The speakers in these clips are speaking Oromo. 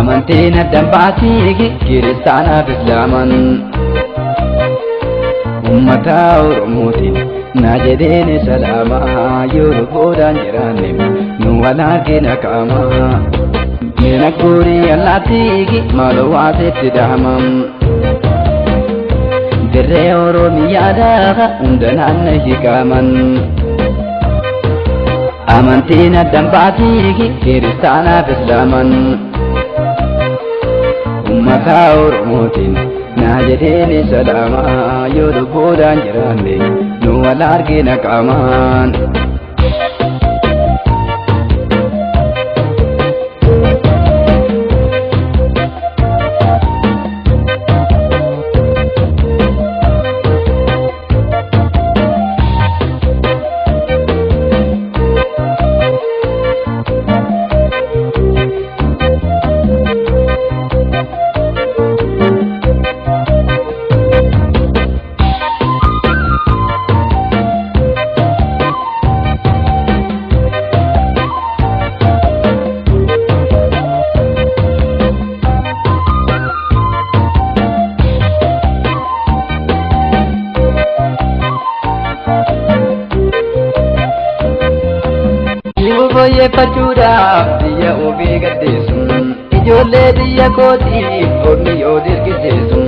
Amantiin addan baasii kiristaanaaf islaaman. Uummata Oromootiin na jedheen salaama yoo lubbuudhaan jiraanne nu wal argina qaama. Mina guurii allaattii maaloo waasitti daamam. Dirree Oromiyaadhaa hunda naanna hiikaman. Amantiin addan baasii kiristaanaaf islaaman. Uummata Oromootiin na jedheen salaama yoo lubbuudhaan jiraanne nu wal argina qaamaan. Fooyyeffachuudhaaf biyya ofii gaddeessu ijoollee biyya kootiif ormi yoo dirqisiisu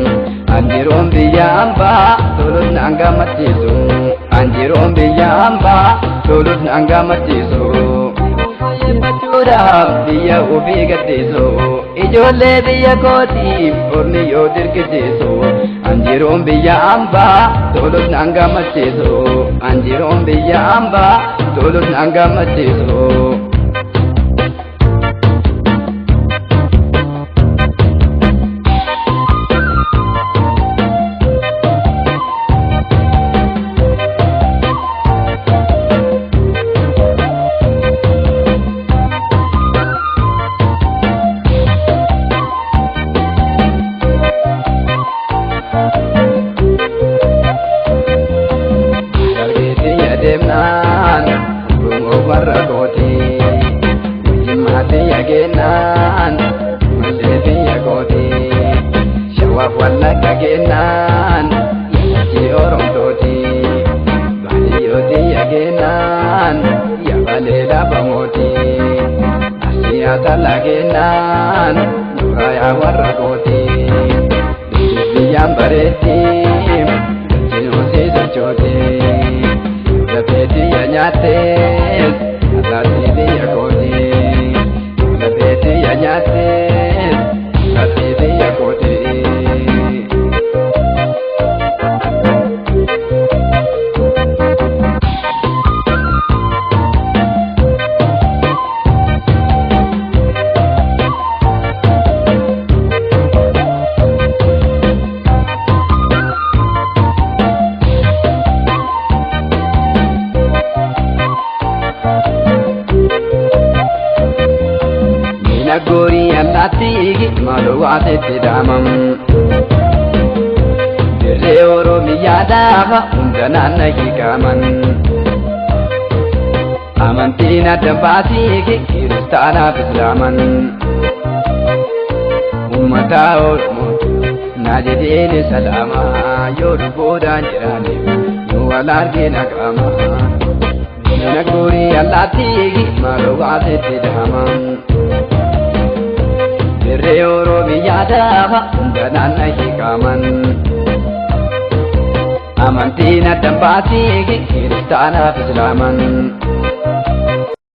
anjiroon biyya hambaa tolus naan gammachiisu anjiroon biyya hambaa tolus naan gammachiisu. Fooyyeffachuudhaaf biyya ofii gaddeessu ijoollee biyya kootiif ormi yoo dirqisiisu anjiroon biyya hambaa tolus naan gammachiisu anjiroon biyya hambaa tolus naan gammachiisu. Dirree Oromiyaadhaa hunda naanna hiikaman. Amantiin addan baasii kiristaanaaf islaaman. Uummata Oromoo na jedheen salaama yoo lubbuudhaan jiraanne nu wal argina qaama. Mina guurii allaattii maaloo waasitti daamam. Dirree Oromiyaadhaa hunda naanna hiikaman. Amantiin addan baasii kiristaanaaf islaaman.